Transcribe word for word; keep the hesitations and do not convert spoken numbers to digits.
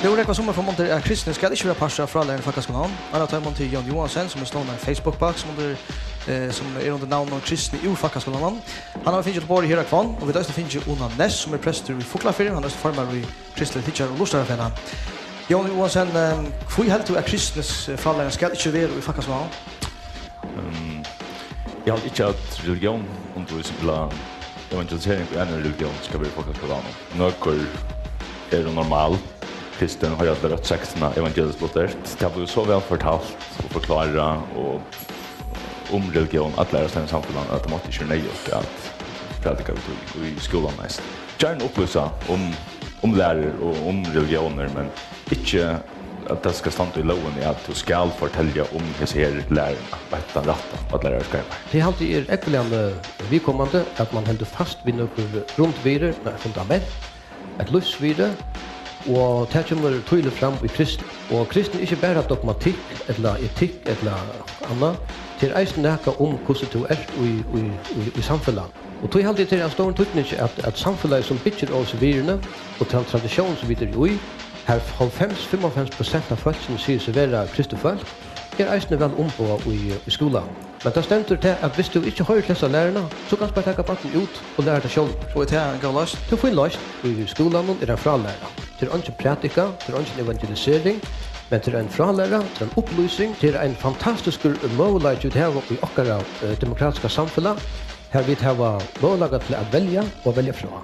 Nú er Rógva Sommer frá Mundi, at kristni skal ikki vera partur av frálæruni í fólkaskúlanum. Ein av teimum, Jón Johansen, sum hevur stovnað ein Facebook-bak, sum undir, eh, sum er undir navninum Kristni úr fólkaskúlanum. Hann hevur fingið til borðið her á Hvonn, og vit hava eisini fingið Una Næss, sum er prestur í Fuglafirði, hann er eisini formaður í Kristligt Hyggjar- og Lurtarafelag. Jón Johansen, eh, hví heldur tú, at kristni, eh, frálæra skal ikki vera í fólkaskúlanum? Ehm, eg haldi ikki, at religión, undirvísing ella evangelisering í einari religión skal vera í fólkaskúlanum. Nøkur eru normal kristin, hoyra til røtt sektina, evangelisk lutherskt. Tað blívur so væl fortalt og forklárað og um religión alla aðrastaðni í samfelagnum, at tað mátti ikki vera neyðugt at prædika við tí í skúlanum eisini. Gjarna upplýsa um, um lærur og um religiónir, men ikki at tað skal standa í lógini, at tú skal fortelja um hesi her lærurnar á hentan rætta og allar aðrar skeivur. Tað haldi eg er ógvuliga, eh, viðkomandi, at mann heldur fast við nøkur grundvirði, nei, fundament, eitt lívsvirði, og tað kemur týðiligt fram í kristni. Og kristni er ikki bara dogmatikk ella etikk ella annað, tað er eisini nakað um, hvussu tú ert í, í, í, í samfelagnum. Og tí haldi eg, tað er av stórum týdningi, at, at samfelagið, sum byggir á hesi virðini og tann traditión, sum vit eru í, har hálvfems, fimmoghalvfems prosent av fólkinum sigur seg vera kristið fólk, er eisini væl umboðað í, í skúlanum. Men tað stendur tað, at viss tú ikki hoyrir til hesa læruna, so kanst bara taka barnið út og læra tað sjálvur. Og er tað ein góð loysn? Tað er fín loysn. Í skúlanum er ein frálæra. Tað er eingin prædika, tað er eingin evangelisering, men tað er ein frálæra, tað er ein upplýsing, tað er ein fantastiskur møguleiki, vit hava í okkara, eh, demokratiska samfelag, har vit hava møguleika til at velja og velja frá.